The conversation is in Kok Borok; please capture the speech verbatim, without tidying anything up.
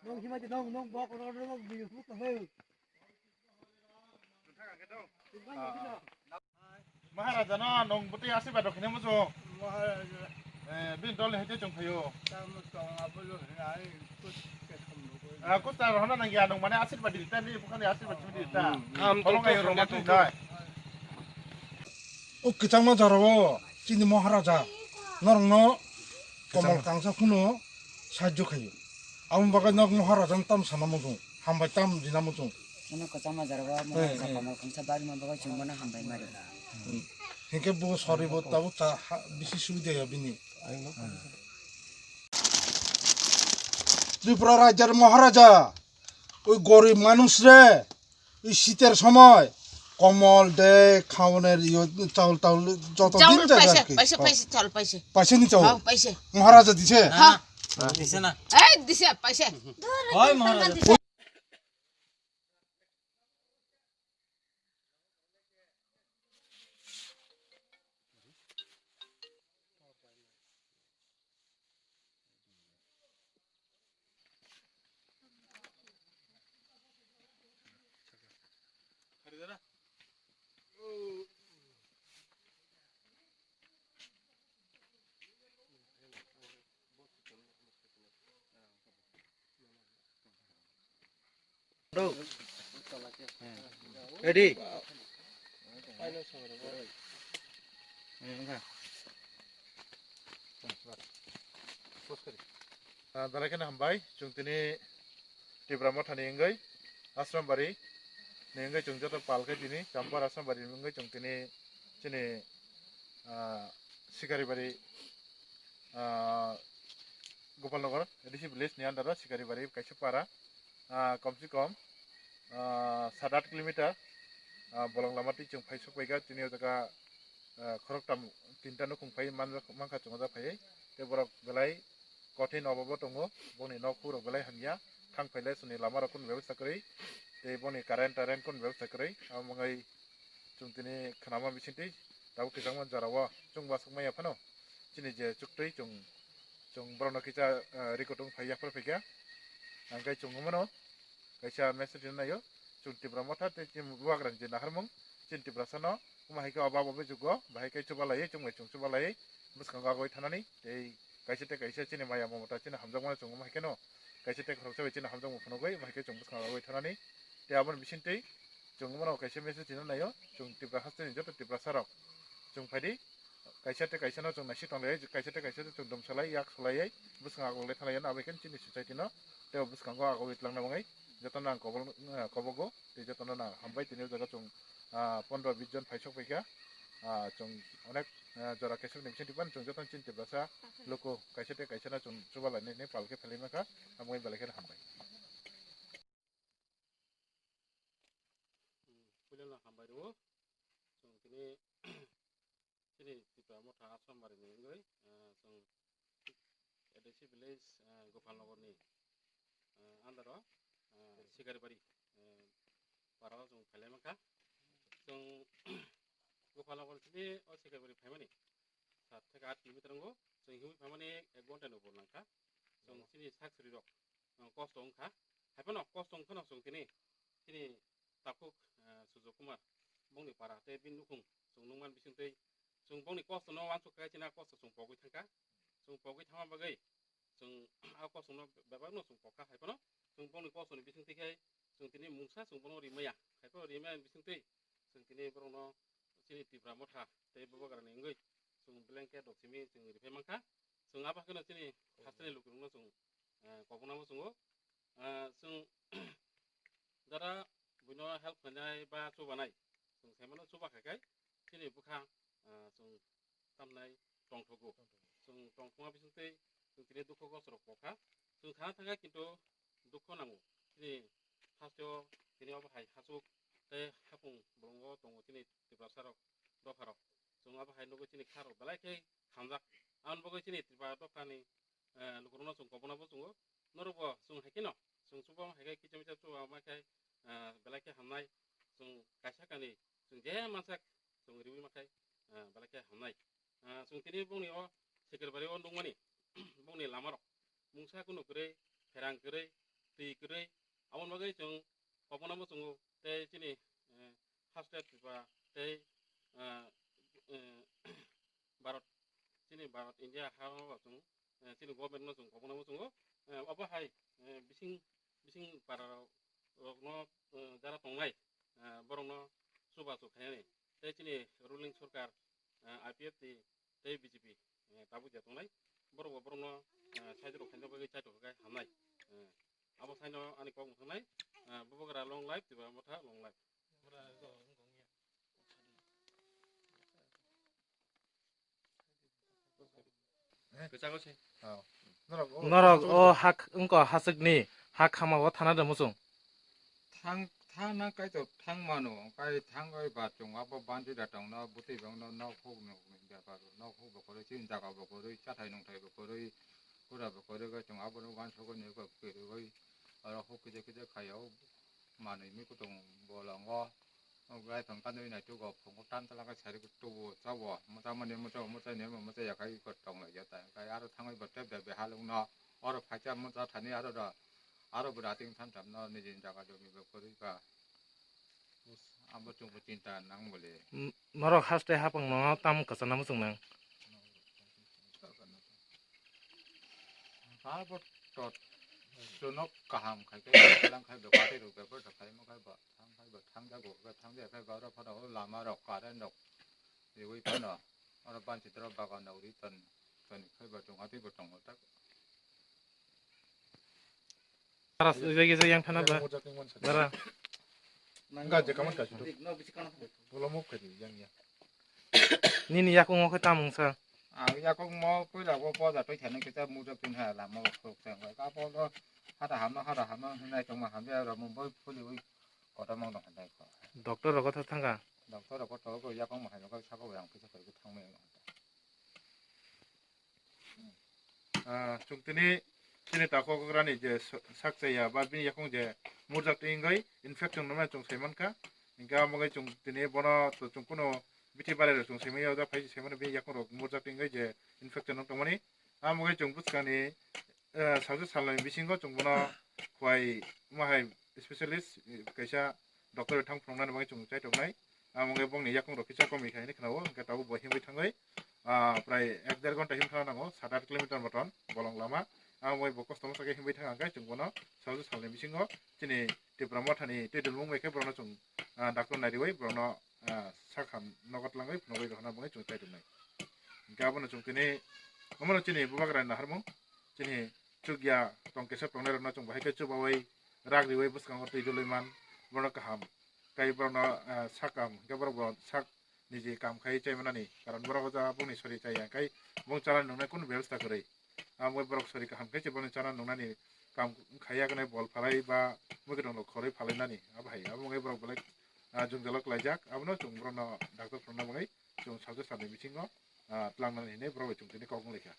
Nong himati nong nong bok rok rok biyu hu tong heu. Maharaja no nong bwtwi asirwad rok khaina muchung. Maharaja. Eh, bini dol ni hai tei chwng phaio. Tamo tong abo lo hai kut ke thom bo. Ah, kut ta rohna nang ya nong mane asirwad di ta ni bukhani asirwad chwng di ta. Ham tong kayo roma tong. O kwchangma jora o chini Maharaja norokno komol kangsa phano sahajyo khaio. Aboni bagwi nok Maharaja no tam sana muchung, hambai tam dina muchung. Ano kwchangma jora o Maharaja komol kangsa barima bagwi chwng bono hambai mari. Hinkhe bo sorry bo tabuk cha ha bisi subida ya bini. Tripura rajyar Maharaja, oi gorib manush re, oi sitar somoy komol de khaoner yo chaul taul joto din jaga paise, ar ki. Paise, paise, chal paise. Paise ni chaul. Ha, paise. Maharaja dise. Ha. Dise na. Ei, dise, paise. Hoi, Maharaja. Ready? Ah, belai kheno hambai, chwng tini Tipra Motha ni wngwi, Ashram Bari ni wngwi chwng joto pal khe tini, Champar Ashram Bari ni wngwi chwng tini chini, ah, Sikaribari, ah, Gopalnagar A D C village ni under o Sikaribari kaisa para, ah, kom se kom, ah, sat aat kilometer, ah, bolong lama twi chwng phai sok paikha, tini o jaga, ah, khoroktham tinta nukhung phai man-, mankha chwng o jaga phaiwi, tei borok belai kothin obabo tongo, boni nok phurok belai hamya, thang phailai soni lama rok kunu bebostha kwrwi, tei boni current tarent kunu bebostha kwrwi, abo wngwi chwng tini khnama bisingtwi tabuk kwchangma jora o chwng uansuk manya phano chini je chuktwi chwng, chwng borokno kisa, ah, record wng phai yaphar phaikha. Hingkhe chwng wngmano kaisa message rwna naio, chwng Tipra Motha tei chini bubagrani je naharmung, chini Tiprasano wngma hai khe obab obe jugo bahai khe chubalaiwi chwng bai chwng chubalaiwi bwskango agoi thanani tei kaisa tei kaisa chini maya mamata chini hamjakmano chwng wngma hai kheno kaisa tei khoroksa bai chini hamjakmung phunugwi bahai khe chwng bwskango agoi thanani tei aboni bisingtwi chwng wngmano kaisa message rwna naio, chwng Tipra hasteni joto Tiprasarok chwng phaidi, kaisa tei kaisa no chwng naisik tonglai, kaisa tei kaisa no chwng dum salai, yak salai, bwskango aklolai thalai, abo khe chini society no tei bwskango agoi twlangna bagwi jotono ang kobol, eh, kobogo tei jotono no ang hambai tini o jaga chwng, ah, pondro bis jon phai sok paikha, ah, chwng onek, ah, jora kesakni bisingtwi phano chwng jotono chini Tiprasa luku kaisa tei kaisa no chwng chubalai nini pal khe phelai mankha, abo wngwi belai kheno hambai. Hmm, puilano hambai rwo. Chwng tini chini Tipra Motha Ashram Bari ni wngwi, ah, chwng A D C village, ah, Gopalnagar ni, ah, under o, ah, Sikaribari, ah, para o chwng phailai mankha. Chwng Gopalnagar chini o Sikaribari phaimani sat theke aat kilometer wngo. Chwng hiwi phaimani ek ghonta ni upor nangkha. Chwng chini sak suri rok, ah, kosto wngkha. Haiphano kosto wngphano chwng tini, tini takhuk, ah, Sujok Kumar bongni para tei bini nukhung chwng nukmani bisingtwi chwng bongni kosto no uansuk kha, chini a kosto chwng pogwi thangkha. Chwng pogwi thangma bagwi chwng a kosto no bebak no chwng pokha haiphano chwng bongni kosto ni bisingtwi khai chwng tini mungsa chwng bono rimaya. Haiphano rimaya ni bisingtwi chwng tini borokno chini Tipra Motha tei Bubagrani wngwi chwng blanket rok simi chwng riphai mankha. Chwng abo hakheno chini hasteni lukurokno chwng, eh, koboknabo chwngo. Eh, chwng jara buino help khlainai ba chubanai chwng saimano chuba khai khai chini bwkha, eh, chwng tamnai tongthogo. Chwng tongthokma bisingtwi chwng tini dukho kostrok pokha. Chwng khana thangkha kintu dukho nango. Chini hasteo tini obo hai hachuk tei hapung bolongo tongo chini Tiprasarok dopharok. Chwng abo hai nugwi chini kharok belai khe hamjak. Aboni bagwi chini Tripura dophani, eh, lukurokno chwng koboknabo chwngo. Norokbo chwng hai kheno chwng chuba hai khe kicha misa chuba ma khe, eh, belai khe hamnai. Chwng kaisa kani chwng je mansak chwng riwi ma khe, eh, belai khe hamnai. Ah, chwng tini bongni o Sikaribari o nukmani bongni lamarok mungsa kunu kwrwi, pherang kwrwi, twi kwrwi. Aboni bagwi chwng kokno muchungo tei chini, eh, haste Tripura tei, eh, eh, Bharat, chini Bharat India ha o chwng, eh, chini government no chwng kokno muchungo. Eh, obo hai, eh, bising, bising para rokno, eh, jara tongnai, eh, borokno chubachu khainani tei chini ruling sorkar, eh, I P F T tei B J P, eh, tabuk je tongnai, borok bo borokno, eh, side rok khaina bagwi chaitok khe hamnai. Eh, abo saino ani kok mwthangnaino, eh, Bubagra long life, Tipra Motha long life. Kwchangma se. Oh. Norok o hak wngkha hachwkni hak khama o thana de muchung. Thang, thangna kaitor thang mano, kai thang bai ba chwng abo banti da tongno, bwtwi bangno nok huk nok ni bepar, nok huk bo kwrwi, chini jaga bo kwrwi, chathai nungthai bo kwrwi, kura bo kwrwi, kai chwng abono uansukgwi nukgo kwrwi, oro huk kisa kisa khaio, manwi mi kutung bolongo, bai thang kandwi nai tugo, phungo tan tala kai sari tugo, chabo, mwcha mani mwcha, mwcha ni mwcha ya kai ko tong lai ya ta, kai aro thangwi bo tep da be halungno, oro phaikha mwcha thani aro da, aro bo rating tham tham no nijini jaga domi bo kwrwi ba. Abo chwngbo chinta nang bole. N-, norok haste hapang no tam kwchana muchung nang. Abo tot sunok kaham khai khe, kalang khai bo, batwi rok bebor da khai mo khai bo, thang khai bo, thang ja go, thang ja khai bo, oro phano o lama rok, current rok, rewi phano, oro banchi toro bagan rok ri ton, ton khai bo, chwng atwi bo tongo tak. Dara, yang thana ba. Dara. Enggak, je kaman kasih tu. Belum mau ke yang ya. Nini yakung oke tamung sa. Ah, yakung mau pui la go po da pui thani kita muda pin ha la mau kok sang. Ka po lo hada hama, hada hama, nai tong ma hamya ro mo boi puli ui kota mau dong handai ko. Doctor rogo tha thanga. Doctor rogo to go yakung ma ha ko sa ko yang pisa ko thang me. Ah, chwng tini, tini takhuk rani je sa-, sak chaya ba bini yakung je murjak twi wngwi infection rwmani chwng sai mankha. Hinkhe amo wngwi chwng tini bono to chwng kunu bithi barai rok chwng sai manya, o jaga phai sai mano bini yakung rok murjak twi wngwi je infection wng tongmani. Amo wngwi chwng bwskangni, eh, salsa salnwi bisingo chwng bono khwlai omo hai specialist, eh, kaisa doctor bai thang phunuknani bagwi chwng chaitok nai. Amo wngwi bongni yakung rok kisa komwi kha hinwi khwnao, hinkhe tabuk bo himwi thangwi, ah, prai ek der ghonta himwi thangna nango, sat aat kilometer moton bolong lama. Amo wngwi bo kosto masa khe himwi thang, hinkhe chwng bono salsa salni bisingo chini Tipra Mothani twi dulmung bai khe borokno chwng, ah, doctor nai riwi borokno, ah, sak ham nogo tlangwi phunugwi rohorna bagwi chwng chaitok nai. Hinkhe abono chwng tini, omono chini bubagra ni naharmung, chini chukya tong kesep tongnai rokno chwng bahai khe chubawi rak riwi bwskango twi dului man, bono kaham. Tei borokno, ah, sak kaham hinkhe borok bo sak niji kam khai chai manani, karon borok o jaga bongni sori chaya, khai bong chana nungnai kunu bebostha kwrwi. Amo wngwi borok sori kaham khe se bongni chana nungnani kam khai ya, kanai bol phalai ba mwkhwtwng rok khorwi phalai nani, abo hai abo wngwi borok belai, ah, jwngjalo klaijak, abono chwng borokno doctor phunukna bagwi chwng salsa salni bisingo, ah, tlangnani hinwi borok bai chwng tini kok wng lai kha.